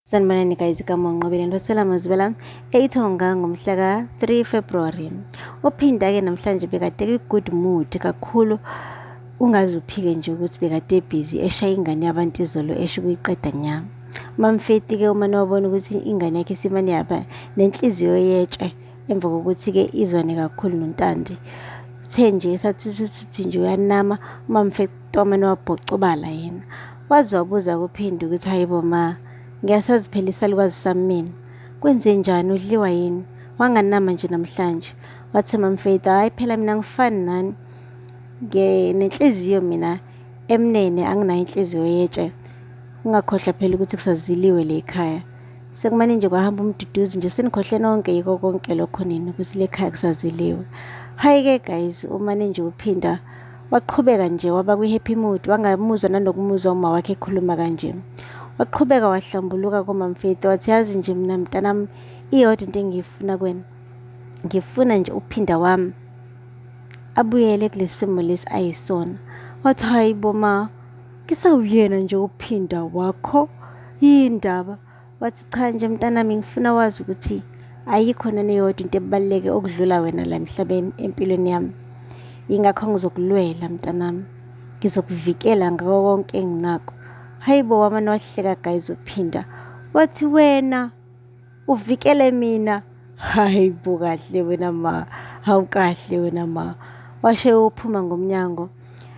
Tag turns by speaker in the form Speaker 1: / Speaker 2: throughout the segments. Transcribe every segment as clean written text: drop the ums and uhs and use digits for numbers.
Speaker 1: Sanibonani guys, kaMonqobile Ntothela Mazibela eIthonga ngomhla ka-3 February. Uphinda-ke namhlanje bekade kwi-good mood kakhulu, ungaze uphike nje ukuthi bekade busy eshaya ingane yabantu izolo esho ukuyiqeda nya. Mamfeti-ke umane wabona ukuthi ingane yakhe isimane yaba nenhliziyo yetshe emva kokuthi-ke izwane kakhulu noNtanzi. Uthe nje esathi sithi nje uyanama uMamfeti wamane wabhocobala yena. Waze wabuza kuPhindi ukuthi hayi bo ma, ngiyasazi phela isalukazi sami mina. Kwenzenjani udliwa yini? Wanganama nje namhlanje. Wathi uMamfeti hhayi phela mina angifani nani. Nginenhliziyo mina emnene anginayo inhliziyo yetshe. Ungakhohlwa phela ukuthi kusaziliwe le ekhaya. Sekumane nje kwahamba umduduzi nje senikhohle nonke yiko konke lokho nini ukuthi le khaya kusaziliwe. Hhayi-ke guys umane nje uphinda waqhubeka nje waba kwi-happy mood wangamuzwa nanokumuzwa uma wakhe ekhuluma kanje. Waqhubeka wahlambuluka komamfeti wathi yazi nje mina mntanami iyodwa into engiyifuna kuwena. Ngifuna nje uphinda wami abuyele kulesi simo lesi ayisona. Wathi hayi bo ma ngisawuyena nje uphinda wakho yindaba. Wathi cha nje mntanami ngifuna wazi ukuthi ayikho naneyodwa into ebaluleke okudlula wena la emhlabeni empilweni yami. Yingakho ngizokulwela mntanami. Ngizokuvikela ngako konke enginako. Hayi bo wamane wahleka guys uphinda. Wathi wena uvikele mina. Hayi bo kahle wena ma, hawu kahle wena ma. Washe uphuma ngomnyango.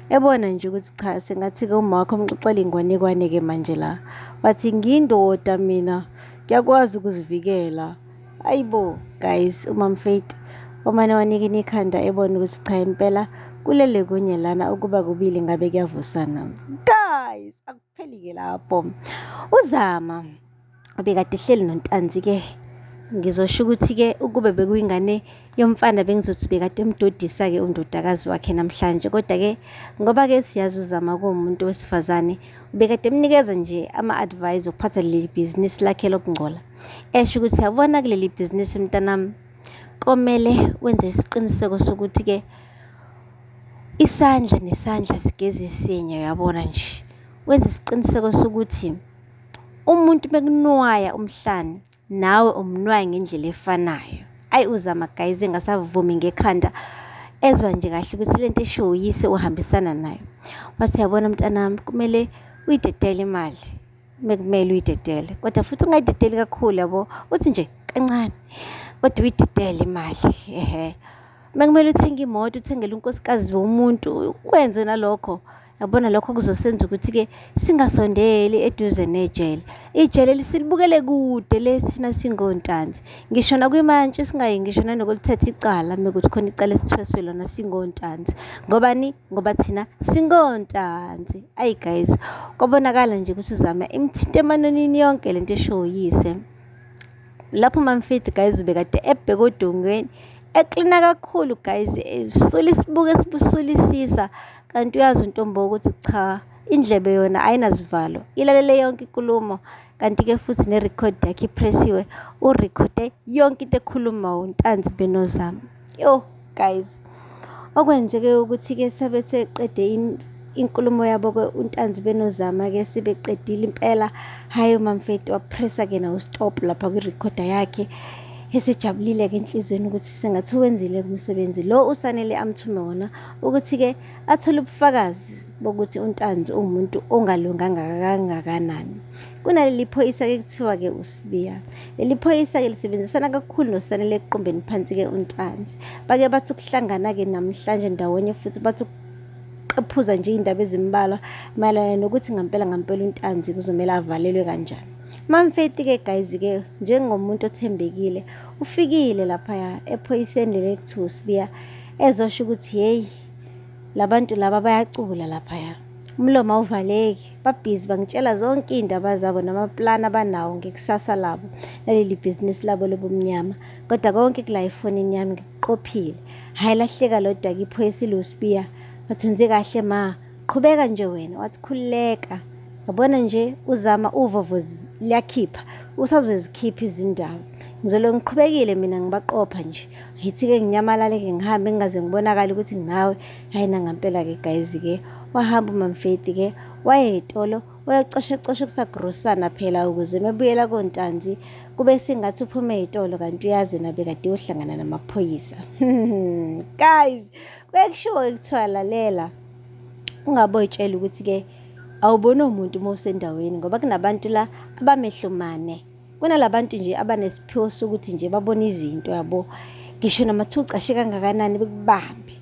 Speaker 1: Ebona nje ukuthi cha sengathi-ke uma wakho umxoxela ingwanekwane-ke manje la. Wathi ngiyindoda mina, ngiyakwazi ukuzivikela. Ayibo guys, uMamfeti wamane wanikina ikhanda ebona ukuthi cha impela kulele kunye lana ukuba kubili ngabe kuyavusana. Guys, akupheli-ke lapho. Uzama ubekade ehleli noNtanzi-ke ngizosho ukuthi-ke ukube bekuyingane yomfana bengizothi bekade emdodisa-ke undodakazi wakhe namhlanje kodwa-ke ngoba-ke siyazi uzama kuwumuntu wesifazane ubekade emnikeza nje ama-advice okuphatha leli bhizinisi lakhe lokungcola esho ukuthi yabona kuleli bhizinisi mntanami komele wenze isiqiniseko sokuthi-ke isandla nesandla sigeza esinye uyabona nje wenze isiqiniseko sokuthi umuntu bekunwaya umhlane nawe umnwaya ngendlela efanayo. Ayi uzama guys engasavumi ngekhanda ezwa nje kahle ukuthi lento eshiwo uyise uhambisana nayo. Wathi yabona mntanami kumele uyidedele imali mekumele uyidedele kodwa futhi ungayidedeli kakhulu yabo uthi nje kancane kodwa uyidedele imali ehe. Mekumele uthenge imoto uthengele unkosikazi womuntu ukwenze nalokho. Yabona lokho kuzosenza ukuthi-ke singasondeli eduze nejele. Ijele lisilibukele kude le thina singontanzi. Ngisho nakwimantshi singayi ngisho nanokulithatha icala mekuthi khona icala esithweswe lona singontanzi. Ngobani? Ngoba thina singontanzi. Ayi guys, kwabonakala nje ukuthi uzama imthinta emanonini yonke lento eshiwo uyise. Lapho uMamfidi guys bekade ebheke odongweni eklina kakhulu guys esula isibuko esibusulisisa kanti uyazi untombo ukuthi cha indlebe yona ayinazivalo ilalele yonke inkulumo kanti-ke futhi nerekhodi yakhe ipresiwe urekhode yonke into ekhuluma uNtanzi benozama yo guys okwenzeke ukuthi-ke sabe seqede inkulumo yabo-ke uNtanzi benozama-ke sebeqedile impela hhayi umamfeti wapressa-ke nawo stop lapha kwirekhoda yakhe esejabulile-ke enhliziyweni ukuthi sengathi wenzile umsebenzi lo uSanele amthume wona ukuthi-ke athole ubufakazi bokuthi uNtanzi uwumuntu ongalunganga kangakanani. Kunaleli phoyisa-ke kuthiwa-ke uSibiya. Leli phoyisa-ke lisebenzisana kakhulu noSanele ekuqumbeni phansi-ke uNtanzi. Bake bathi ukuhlangana-ke namhlanje ndawonye futhi bathi ukuqephuza nje iy'ndaba ezimbalwa mayelana nokuthi ngampela ngampela uNtanzi kuzomele avalelwe kanjani. Mamfeti-ke guys-ke njengomuntu othembekile ufikile laphaya ephoyiseni leli ekuthiwa uSibiya ezosho ukuthi hheyi labantu laba bayacula laphaya umlomo awuvaleki babhizi bangitshela zonke iy'ndaba zabo namaplani abanawo ngekusasa labo naleli bhizinisi labo lobumnyama kodwa konke kula efonini yami ngikuqophile hhayi lahleka lodwa-ke iphoyisa ilusibiya wathi wenze kahle ma qhubeka nje wena wathi khululeka yabona nje uzama uvovo liyakhipha usazozikhipha izindaba ngizolo ngiqhubekile mina ngibaqopha nje ngithi-ke nginyamalale-ke ngihambe ngingaze ngibonakale ukuthi nginawe hhayi nangampela-ke guys-ke wahamba umamfeti-ke waye etolo Uyacosha cosha kusagrosana phela ukuze mebuyela koNtanzi kube sengathi uphume ey'tolo kanti uyazi yena bekade eyohlangana namaphoyisa. Guys, kuye kushiwo kuthiwa lalela ungaboyitshela ukuthi-ke awuboni umuntu uma usendaweni ngoba kunabantu la abamehlo mane. Kunalabantu nje abanesiphiwo sokuthi nje babone izinto yabo. Ngisho noma kuthiwa ucashe kangakanani bekubambe.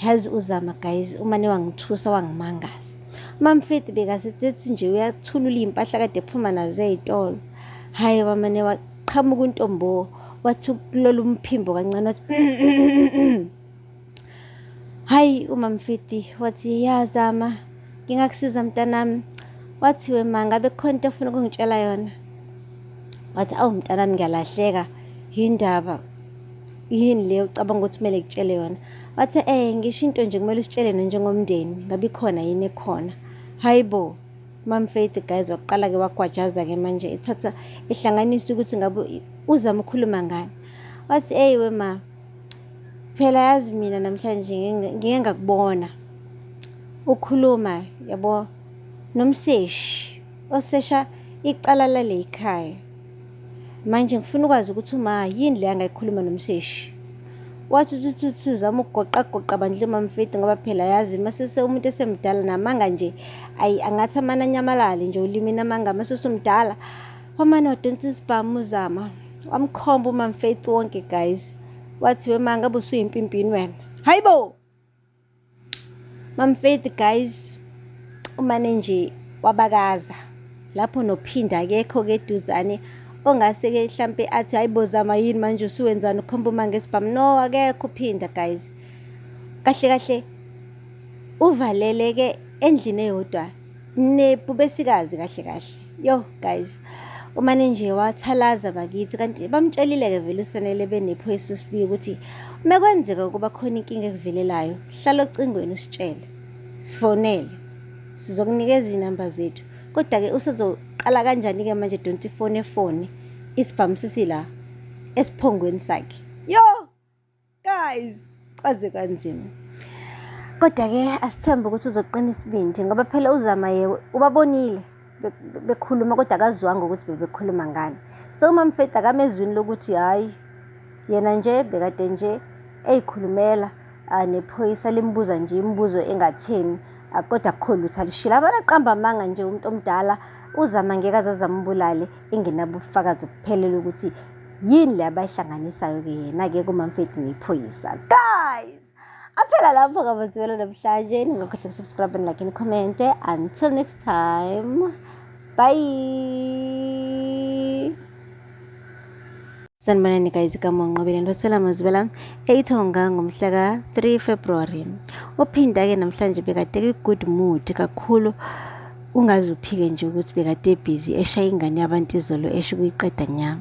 Speaker 1: Yazi uZama guys umane wangithusa wangimangaza. UMamfeti bekasethi nje uyathulula iy'mpahla kade ephuma nazo ey'tolo. Hhayi wamane waqhamuka untombo wathi ukulola umphimbo kancane wathi Hhayi uMamfeti wathi ya Zama ngingakusiza mntanami. Wathi wema ngabe kukhona into ofuna ukungitshela yona. Wathi awu mntanami ngiyalahleka yindaba yini le ucabanga ukuthi kumele kutshele yona. Wathi eh ngisho into nje kumele usitshele yona njengomndeni ngabe ikhona yini ekhona. Hayi bo Mam Faith guys waqala-ke wagwajaza-ke manje ethatha ehlanganisa ukuthi ngabe uzama ukukhuluma ngani. Wathi eyi wema phela yazi mina namhlanje ngike ngakubona ukhuluma yabo nomseshi osesha icala lale ikhaya. Manje ngifuna ukwazi ukuthi uma yini le angayikhuluma nomseshi. Wathi uthi uthi uzama ukugoqagoqa bandla umamfeti ngoba phela yazi mase umuntu esemdala namanga nje ayi angathi amane anyamalale nje ulimi namanga mase usumdala. Wamane wadonsa isibhamu uzama wamkhomba umamfeti wonke guys. Wathi wema ngabe usuyimpimpini wena. Hayibo! Mam Faith guys umane nje wabakaza lapho nophinda akekho ke eduzane ongase ke hlampe athi hayibo zama yini manje usuwenzani ukhomba uma ngesibhamu no akekho uphinda guys kahle kahle uvaleleke endlini eyodwa nebhubesikazi kahle kahle yo guys umane nje wathalaza bakithi kanti bamtshelile-ke vele usanele benephoyisa usibiya ukuthi uma kwenzeka ukuba khona inkinga ekuvelelayo hlala ocingweni usitshele sifonele sizokunikeza iy'namba zethu kodwa-ke usezoqala kanjani-ke manje donsa ifoni efoni isibhamu sesila esiphongweni sakhe yo guys kwaze kwanzima kodwa-ke asithembe ukuthi uzoqina isibindi ngoba phela uzama ye ubabonile bekhuluma kodwa akazwanga ukuthi bebekhuluma ngani so umamfeti akamezwini lokuthi hhayi yena nje bekade nje eyikhulumela nephoyisa limbuza nje imibuzo engatheni kodwa akukho lutho alishilo abanaqamba amanga nje umuntu omdala uzama ngeke aze azambulale engenabo ubufakazi obuphelele ukuthi yini le abayihlanganisayo-ke yena-ke kumamfeti nephoyisa guys aphela lapho kabazibela namhlanje ningakhohlwa ukusubscribe and like and comment until next time bye Sanibonani guys kaMonqobile Ntothela Mazibela eyithonga ngomhla ka-3 February. Uphinda-ke namhlanje bekade kwi-good mood kakhulu ungaze uphike nje ukuthi bekade busy eshaya ingane yabantu izolo esho ukuyiqeda nya.